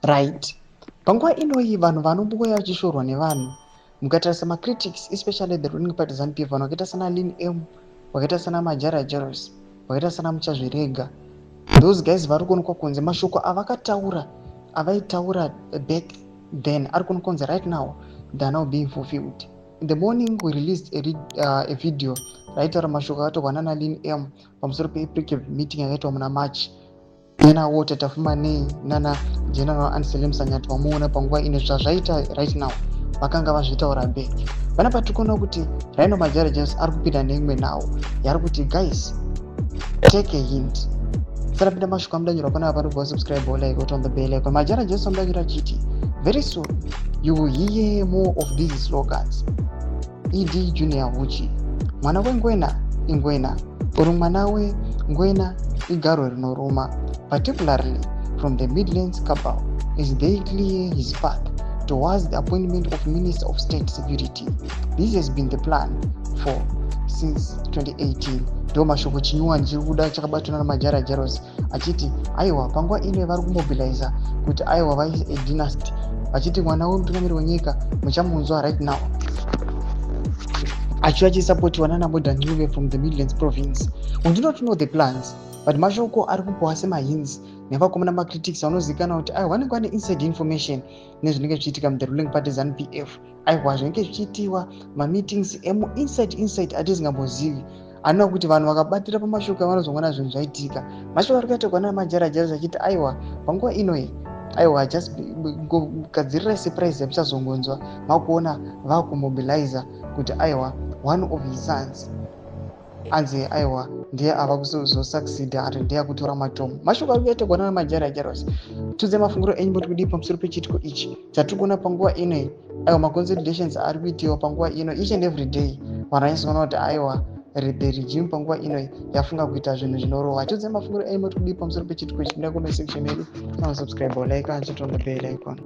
Right, panguva inoyi vanhu vanombouya vachishorwa nevanhu, mukatarisa macritics, especially the ruling party ZANU PF, vanhu vakaita sana Lin M, vakaita sana Majara Jaros, vakaita sana Muchazvirega, those guys vari kuonekwa kunze mashoko avakataura, avaitaura back then, ari kuonekwa kunze right now they are now being fulfilled. In the morning we released a video raitaura mashoko akatorwa nana Lin M pamusoro peprecab meeting yakaitwa muna March nana Walter Tafumanei nana General Anselem Sanyati. Wamuona panguva ino zvazvaita right now, vakanga vazvitaura back. Panapa tiri kuona kuti Rhino Majara James ari kupinda neimwe nhau yaari kuti, "Guys, take a hint." Sarapinda mashoko amudanyirwa panapa, panobva subscribe, like, on the bell icon. Majara James amudanyira achiti, "Very soon you will hear more of these slogans: ED Junior Huchi, mwana wengwena ingwena, uri mwana wengwena igaro rinoruma, particularly from the Midlands cabal as they clear his path towards the appointment of Minister of State Security. This has been the plan for since 2018." Ndo mashoko chinyuwani chiri kuda chakabatana namajara Jaros achiti aiwa, panguva ino vari kumobiliza kuti aiwa, vaise adynasty, vachiti mwana wemutungamiri wenyika muchamunzwa right now achiva achisapotiwa nana Modern Ncube from the Midlands province. We do not know the plans, but mashoko ari kupiwa semahints nevakomana macritics vanozivikanwa kuti aiwa, vanenge vane inside information nezvinenge zvichiitika muthe ruling party ZANU PF. Aiwa, zvinenge zvichiitiwa mameetings emuinside inside atisingambozivi, anova kuti vanhu vakabatira pamashoko avanozongona zvinhu zvaitika. Mashoko ari kuitirwa namajara achiti aiwa, panguva inoyi aiwa, just gadzirirai surprise yamuchazongonzwa makuona vakumobiliza kuti aiwa, one of his sons anzi aiwa, ndiye ava kuzosucceeda, ari ndiye akutora matomu. Mashoko ari kuitirwa namajara Jaros. Tudze mafungiro enyu muri kudii pamusoro pechiitiko ichi chatiri kuona panguva inoyi? Aiwa, maconsolidations ari kuitiwa panguva ino each and every day, vanhu vanyatsoona kuti aiwa, the regime panguva ino yafunga kuita zvinhu zvinorohwa. Tudze mafungiro enyu muri kudii pamusoro pechiitiko ichi? Pinda comment section yedu, subscribe, like and on the bell icon.